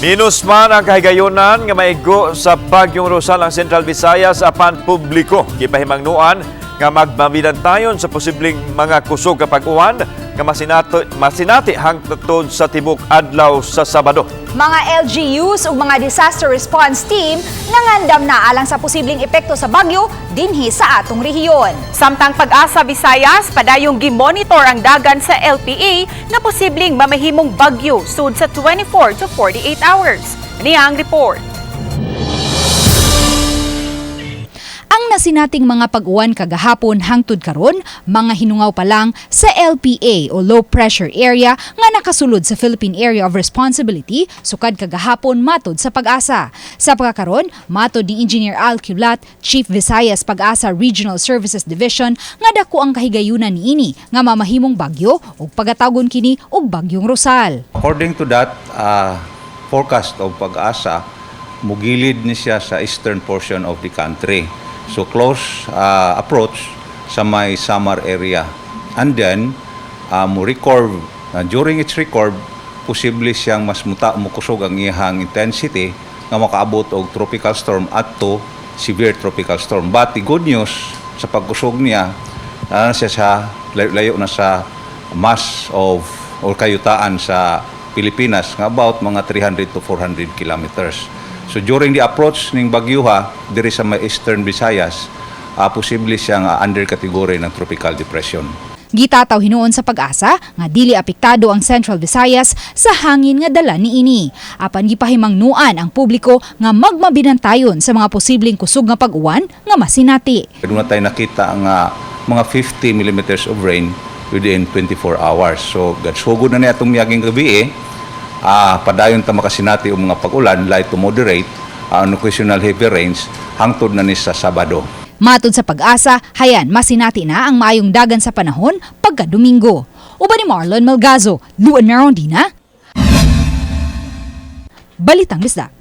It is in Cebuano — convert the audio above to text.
Minus man ang kahigayunan nga maigo sa Bagyong Rosal ang Central Visayas, apan publiko gipahimangnuan nga magmabidantayon sa posibleng mga kusog nga pag-uwan nga masinati hangtod sa tibok adlaw sa Sabado. Mga LGUs ug mga disaster response team nangandam na alang sa posibleng epekto sa bagyo dinhi sa atong rehiyon. Samtang Pag-asa Visayas, padayong gimonitor ang dagan sa LPA na posibleng mamahimong bagyo sud sa 24 to 48 hours. Niya ang report. Ang nasinating mga pag-uwan kagahapon hangtod karon, mga hinungaw pa lang sa LPA o Low Pressure Area nga nakasulod sa Philippine Area of Responsibility sukad kagahapon, matod sa Pag-asa. Sa pagkakaron, matod ni Engineer Al Culat, Chief Visayas Pag-asa Regional Services Division, nga dako ang kahigayunan niini nga mamahimong bagyo ug pagatagon kini og Bagyong Rosal. According to that forecast of Pag-asa, mugilid ni siya sa eastern portion of the country. So close approach sa may Samar area. And then, mo recurve, during its recurve, posible siyang mas mukusog ang iyang intensity nga makaabot og tropical storm at to severe tropical storm. But the good news, sa pagkusog niya, na siya sa layo na sa mass of or kayutaan sa Pilipinas nga about mga 300 to 400 kilometers. So during the approach ning bagyuha diri sa may Eastern Visayas, posible siyang under category ng tropical depression. Gitataw hinuon sa Pag-asa nga dili apektado ang Central Visayas sa hangin nga dala niini. Apan gipahimangnuan ang publiko nga magmabinantayon sa mga posibleng kusog nga pag-uwan nga masinati. Doon na tayo nakita nga mga 50 millimeters of rain within 24 hours. So sugod na niya atong miaging gabi eh. Padayon ta makasinati og mga pag-ulan, light to moderate, occasional heavy rains hangtod na ni sa Sabado. Matod sa Pag-asa, hayan masinati na ang maayong dagan sa panahon pagka Domingo. Uban ni Marlon Malgazo, Luan Merondina, Balitang Bisdak.